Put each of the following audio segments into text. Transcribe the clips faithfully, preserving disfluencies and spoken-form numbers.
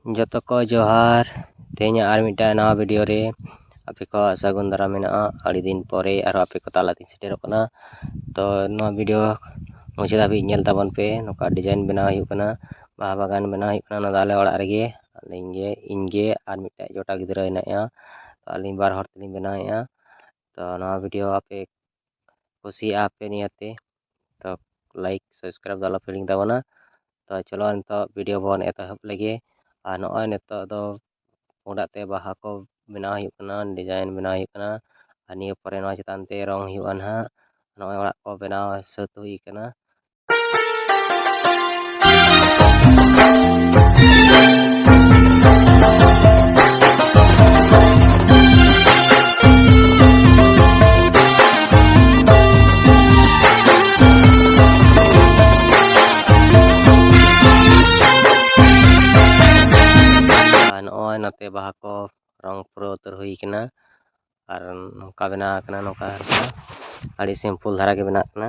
ᱡᱚᱛᱚ ᱠᱚ ᱡᱚᱦᱟᱨ᱾ ᱛᱮᱦᱮᱧᱟᱜ ᱟᱨ ᱢᱤᱫᱴᱟᱝ ᱱᱟᱣᱟ ᱵᱷᱤᱰᱤᱭᱳ ᱨᱮ ᱟᱯᱮ ᱠᱚ ᱥᱟᱹᱜᱩᱱ ᱫᱟᱨᱟᱢ ᱢᱮᱱᱟᱜᱼᱟ᱾ ᱟᱹᱰᱤ ᱫᱤᱱ ᱯᱚᱨᱮ ᱟᱨᱦᱚᱸ ᱟᱯᱮ ᱠᱚ ᱛᱟᱞᱟᱛᱤᱧ ᱥᱮᱴᱮᱨᱚᱜ ᱠᱟᱱᱟ᱾ ᱛᱚ ᱱᱚᱣᱟ ᱵᱷᱤᱰᱤᱭᱳ ᱢᱩᱪᱟᱹᱫ ᱫᱷᱟᱹᱵᱤᱡ ᱧᱮᱞ ᱛᱟᱵᱚᱱ ᱯᱮ᱾ ᱱᱚᱝᱠᱟ ᱰᱤᱡᱟᱭᱤᱱ ᱵᱮᱱᱟᱣ ᱦᱩᱭᱩᱜ ᱠᱟᱱᱟ, ᱵᱟᱦᱟ ᱵᱟᱜᱟᱱ ᱵᱮᱱᱟᱣ ᱦᱩᱭᱩᱜ ᱠᱟᱱᱟ᱾ ᱱᱚᱣᱟ ᱫᱚ ᱟᱞᱮ ᱚᱲᱟᱜ ᱨᱮᱜᱮ, ᱟᱹᱞᱤᱧ ᱜᱮ, ᱤᱧ ᱜᱮ ᱟᱨ ᱢᱤᱫᱴᱟᱝ ᱡᱚᱴᱟ ᱜᱤᱫᱽᱨᱟᱹ ᱦᱮᱱᱟᱭᱟ᱾ ᱛᱚ ᱟᱹᱞᱤᱧ ᱵᱟᱨ ᱦᱚᱲ ᱛᱮᱞᱤᱧ ᱵᱮᱱᱟᱣᱮᱫᱼᱟ᱾ ᱛᱚ ᱱᱚᱣᱟ ᱵᱷᱤᱰᱤᱭᱳ ᱟᱯᱮ ᱠᱩᱥᱤᱭᱟᱜᱼᱟ ᱯᱮ ᱱᱤᱭᱟᱹᱛᱮ, ᱛᱚ ᱞᱟᱭᱤᱠ ᱥᱟᱵᱥᱠᱨᱟᱭᱤᱵ ᱫᱚ ᱟᱞᱚ ᱯᱮ ᱦᱤᱲᱤᱧ ᱛᱟᱵᱚᱱᱟ᱾ ᱛᱚ ᱪᱚᱞᱚ ᱱᱤᱛᱚᱜ ᱵᱷᱤᱰᱤᱭᱳ ᱵᱚᱱ ᱮᱛᱚᱦᱚᱵ ᱞᱮᱜᱮ᱾ ᱟᱨ ᱱᱚᱜᱼᱚᱭ ᱱᱤᱛᱚᱜ ᱫᱚ ᱯᱩᱸᱰᱟᱜ ᱛᱮ ᱵᱟᱦᱟ ᱠᱚ ᱵᱮᱱᱟᱣ ᱦᱩᱭᱩᱜ ᱠᱟᱱᱟ, ᱰᱤᱡᱟᱭᱤᱱ ᱵᱮᱱᱟᱣ ᱦᱩᱭᱩᱜ ᱠᱟᱱᱟ᱾ ᱟᱨ ᱱᱤᱭᱟᱹ ᱯᱚᱨᱮ ᱱᱚᱣᱟ ᱪᱮᱛᱟᱱ ᱛᱮ ᱨᱚᱝ ᱦᱩᱭᱩᱜᱼᱟ ᱱᱟᱦᱟᱜ᱾ ᱱᱚᱜᱼᱚᱭ ᱚᱲᱟᱜ ᱠᱚ ᱵᱮᱱᱟᱣ ᱥᱟᱹᱛ ᱦᱩᱭ ᱠᱟᱱᱟ᱾ ᱟᱨ ᱱᱚᱜᱼᱚᱭ ᱱᱚᱛᱮ ᱵᱟᱦᱟ ᱠᱚ ᱨᱚᱝ ᱯᱩᱨᱟᱹᱣ ᱩᱛᱟᱹᱨ ᱦᱩᱭ ᱠᱟᱱᱟ᱾ ᱟᱨ ᱱᱚᱝᱠᱟ ᱵᱮᱱᱟᱣ ᱠᱟᱱᱟ, ᱱᱚᱝᱠᱟ ᱟᱹᱰᱤ ᱥᱤᱢᱯᱩᱞ ᱫᱷᱟᱨᱟ ᱜᱮ ᱵᱮᱱᱟᱜ ᱠᱟᱱᱟ᱾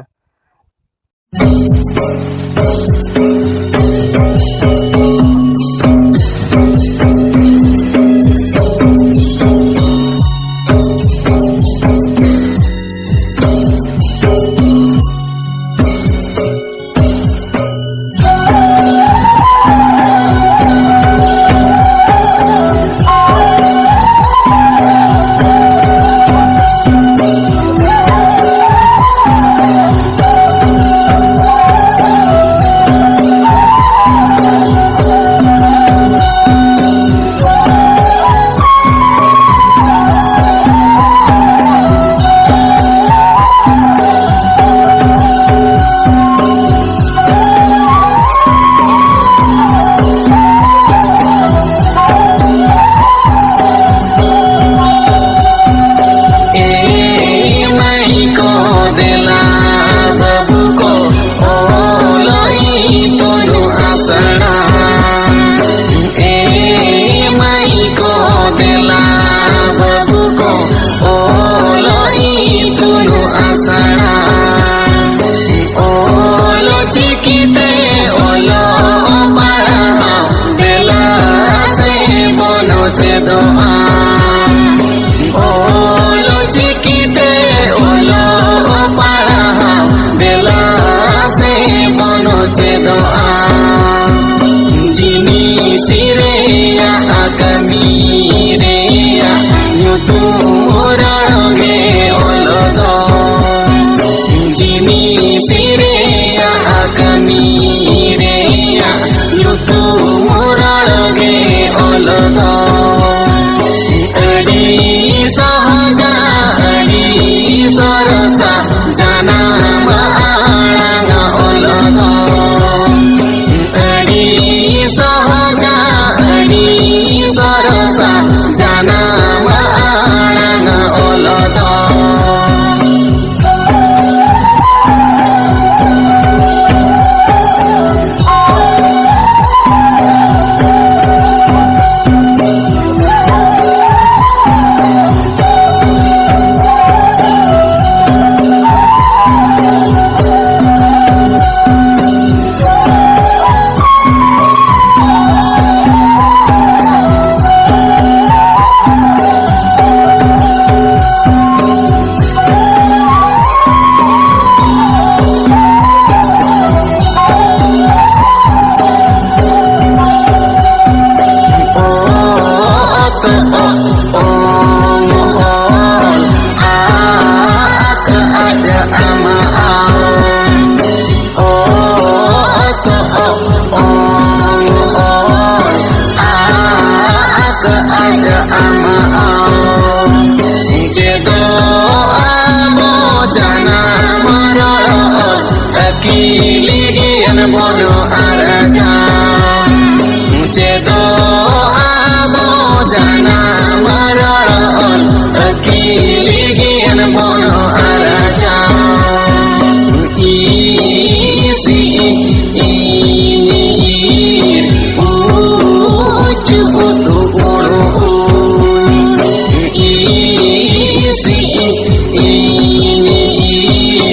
ᱟᱢᱟᱜ ᱪᱮᱫᱚᱜ ᱟᱵᱚ ᱡᱟᱱᱟᱢ ᱨᱚᱲ ᱟᱹᱠᱤᱞ ᱜᱮᱭᱟᱱ ᱵᱚᱱ ᱟᱨᱡᱟᱣ᱾ ᱪᱮᱫᱚᱜ ᱟᱵᱚ ᱡᱟᱱᱟᱢ ᱨᱚᱲ ᱟᱹᱠᱤᱞ